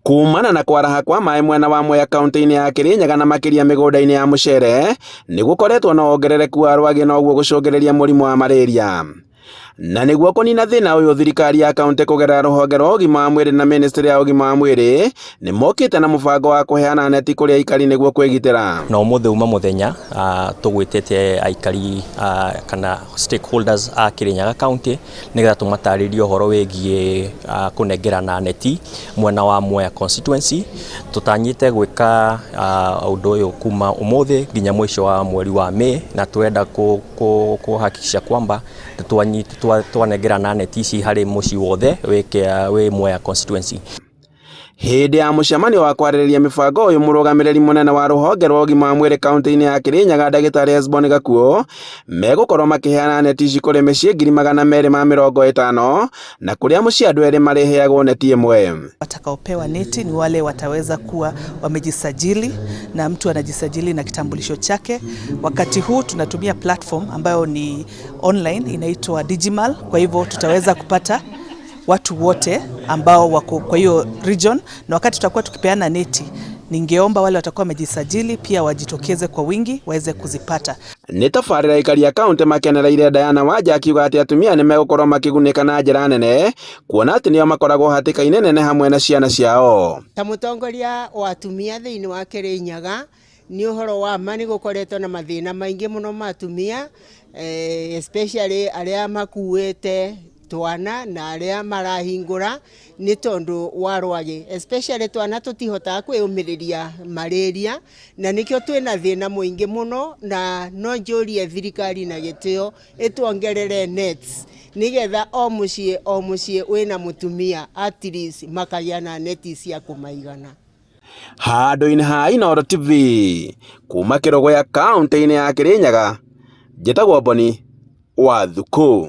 Kumana na kwaraha kwa maĩ mwena wa Mwea kaunti-inĩ ya Kirinyaga na makĩria mĩgũnda-inĩ ya mũcere, nĩ gũkoretwo na wongerereku wa rwagĩ na ũguo gũcũngĩrĩria mũrimũ wa malaria. Na nĩguo kũnina thĩna ũyũ thirikari ya kaunti kũgerera rũhonge rwa ũgima wa mwĩrĩ na ministry ya ũgima wa mwĩrĩ nĩ mokĩte na mũbango wa kũheana neti kũrĩ aikari nĩguo kwĩgitĩra. Na ũmũthĩ uma mũthenya tũgwĩtĩte aikari kana stakeholders a Kirinyaga County nĩgetha tũmatarĩrie ũhoro wĩgiĩ kũnengerana neti mwena wa Mwea constituency. Tũtanyĩte gwĩka ũndũ ũyũ kuma ũmũthĩ nginya mũico wa mweri wa May, na tũrenda kũ hakikisha kwamba twanengerana neti ici harĩ mũciĩ wothe wĩ Mwea constituency. Hĩndĩ ya mũcemanio wa kwarĩrĩria mĩbango ũyũ mũrũgamĩrĩri mũnene wa rũhonge rwa ũgima wa mwĩrĩ kaunti-inĩ ya Kirinyaga ndagĩtarĩ Hesbon Gakuo megũkorwo makĩheana neti ici kũrĩ mĩciĩ 250,000 na kũrĩa mũciĩ andũ erĩ marĩheagwo neti ĩmwe. Watakaopewa neti ni wale wataweza kuwa wamejisajili na mtu anajisajili na kitambulisho chake. Wakati huu tunatumia platform ambayo ni online inaitwa Digimal, kwa hivyo tutaweza kupata watu wote ambao wako kwa hiyo region, na wakati tutakuwa tukipeana neti, ningeomba wale watakuwa wamejisajili pia wajitokeze kwa wingi waweze kuzipata. Nĩ tabarĩra aikari a kaunti makenereire. Diana Wanja akiuga atĩ atumia nĩ megũkorwo makĩgunĩka na njĩra nene kuona atĩ nĩo makoragwo hatĩka-inĩ nene hamwe na ciana ciao. Ta mũtongoria wa atumia thĩinĩ wa Kirinyaga, nĩ ũhoro wa ma nĩ gũkoretwo na mathĩna maingĩ mũno ma atumia, especially arĩa makuĩte twana na arĩa marahingũra nĩ tondũ wa rwagĩ, especially twana tũtihotaga kwĩyũmĩrĩria malaria, na nĩkĩo twĩna thĩna mũingĩ mũno, na no njũrie thirikari na gĩtĩo ĩtuongerere nets nĩgetha o mũciĩ o mũciĩ wĩna mũtumia at least makagĩa na neti cia kũmaigana. Handũ-inĩ ha Inooro TV kuma Kĩrũgũya kaunti-inĩ ya Kirinyaga, njĩtagwo Boni wa Thukũ.